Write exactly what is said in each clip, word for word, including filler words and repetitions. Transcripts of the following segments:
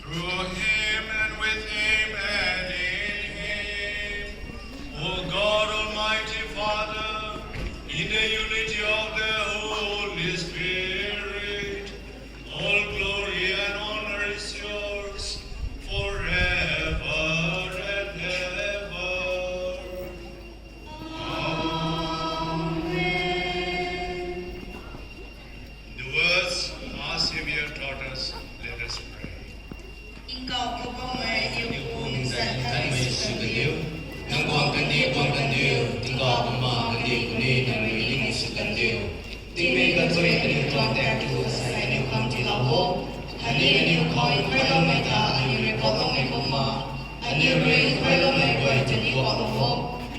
Through him, and with him, and in him, O God, Almighty Father, in the unity of the Holy Spirit, all glory and honor is yours forever and ever. Amen. The words our Savior taught us, let us pray. Tingkauh Poubauhmei, aniu pu nang zanc thanmei sw kandiu. Nang guang kandih guang kandiu, tingkauh kumna kandih kuni nang rui ning sw kandiu. Tingmei kathui aniu tuang taek tu asei aniu khang tiilou o. Khatni aniu khou khuayloumei ta aniu rui kawloumei kumna, aniu rui khuayloumei guay ta ni kawlou o.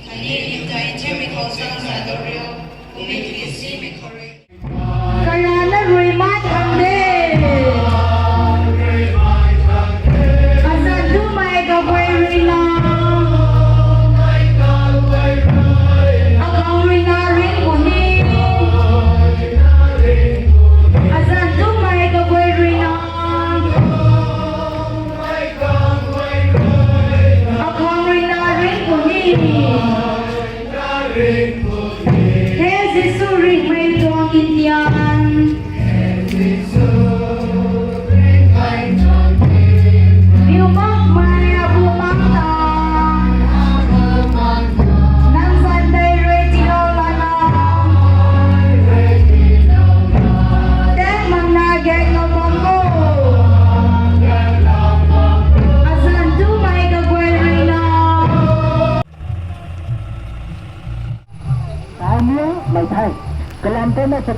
Khatni aniu tei nthiammei khou chang zaylou riu, kummei ki simei khou rui. Karana rui mak khang de. Azanc dumei kaguay rui na. Akhang rui na ringc puni. Azanc dumei kaguay rui na. Akhang rui na ringc puni. He Jisu ringhmei tu.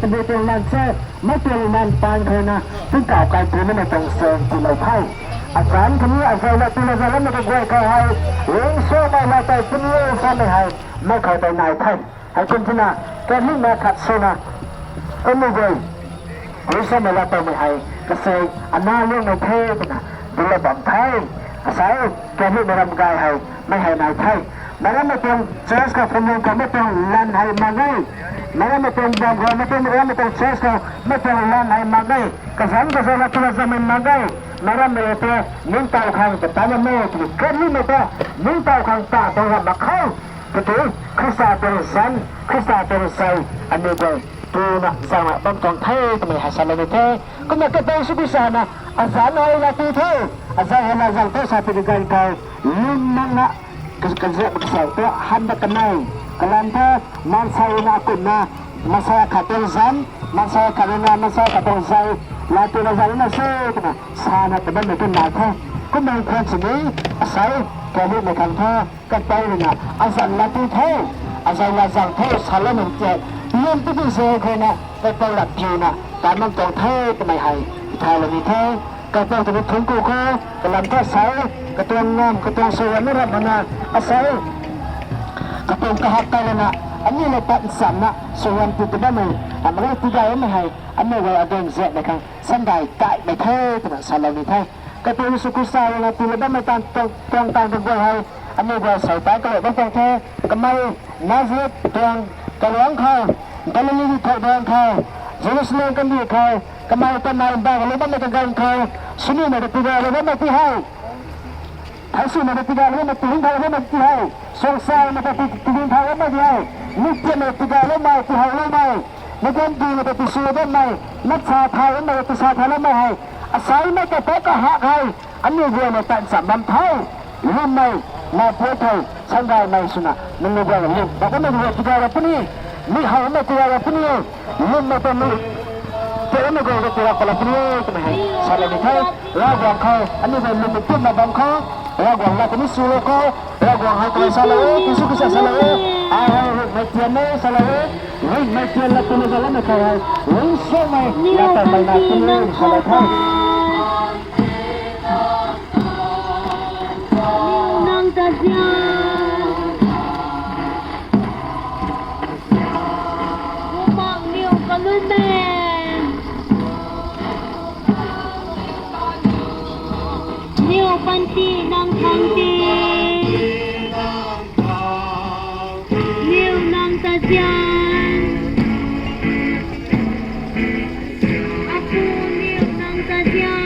Mei tuang lan se, mei tuang lan paan khou na, tingkauh kai tu na mei tuang se, tilou the. Azanc kani, azanc la tu na zan lam na kaguay khou hei, ring so mei la tei puni sa mei hei, mei khou tei nai the. Hei kum tina, kani na khat so na, kani guay, ring so mei la tei mei hei, kasei, ana liang mei the, tina, dila bam the. Asei, kani mei ram gay hei, mei hei nai the. Mei ram mei tuang church ka phumlung ka mei tuang lan hei mak ge. Mei ram mei tuang bam ka, mei tuang, mei ram mei tuang church ka mei tuang lan hei mak ge. Kazanc kazanc la tu na zan mei mak ge. Mei ram mei tu ningtow khang kata na mo, tu kani mei ta ningtow khang ta tuang ram mak khou. Katu, Khrista tuang zanc, Khrista tuang zai, aniu guay, tu na zang na bam tuang the, twmei hei salou ni the. Kumna kata su ku sa na, azanc hei la tu the, azanc hei la zang the sa pi ni ganv khou, lum nang na, ka, kazak kasau ta, han da kanei, kalam the, maansei na kumna, maansei khat tuang zanc, maansei khat na, maansei khat tuang zai, la tu na zang na se, twna, sa na ta bam na tu na the. Kumna khwan sini, asei, kani mei khang the. Kapou rui na, azanc la tu the, azanc la zang the, salou nunc tei, lum tu tu ze khou na, kapou lat piu na, tan bam tuang the, twmei hei, thaylou ni the. Kapou tu ni thungc ku khou, kalam the asei, katuang ngam, katuang suan na ram na, asei, katuang kahak kai lana, aniu na tat nchamna, suan tu tu bammei, amei tigaymei hei, aniu guay adang zek mei khang, sandai kaimei the, twna salou ni the. Kapou Jisu Khrista rui na tiilou bammei tan tuang, tuang tan kaguay hei, aniu guay sei pai kalou bam tuang the, kamei Nazareth tuang kaluangc khou, Galili thou daeng khou, Jerusalem kandih khou, kamei ta nai mbaanv kalou bammei kaganv khou, swnuhmei ta tigaylou bammei ti hei, thei swmei ta tigaylou bammei ti hei, suangsaimei ta ti, tigaylou bammei ti hei, mi tiamei tigaylou bammei, tihow loumei, mi ganv duimei ta tisw bammei, matsa thay bammei ta tisa thay loumei hei, aseimei ta ta kahak hei, aniu guay na tat ncham bam the, lwmmei, napuat thei, sanggaymei swna, nangniw guay na lwm bam bammei guay tigay ra puni, mi howmei tigay ra puni, lwmmei ta mi, tei na guay ta tigay pala puni, twmei hei salou ni the, Ravguangc khou, aniu guay lwmmei tiamna bam khou, Ravguangc la kani swlou khou, Ravguangc hei kai salou e, Jisu Khrista salou e, ai hei ringhmei tian e salou e, ringhmei tian la twna zalammei khou hei, lungcsuangmei, la tanmei na puni, salou the. Nang ta zian. Bumaengh niw kalun e. Niw panty nang khang ti. Niw nang ta zian. Apu niw nang ta zian.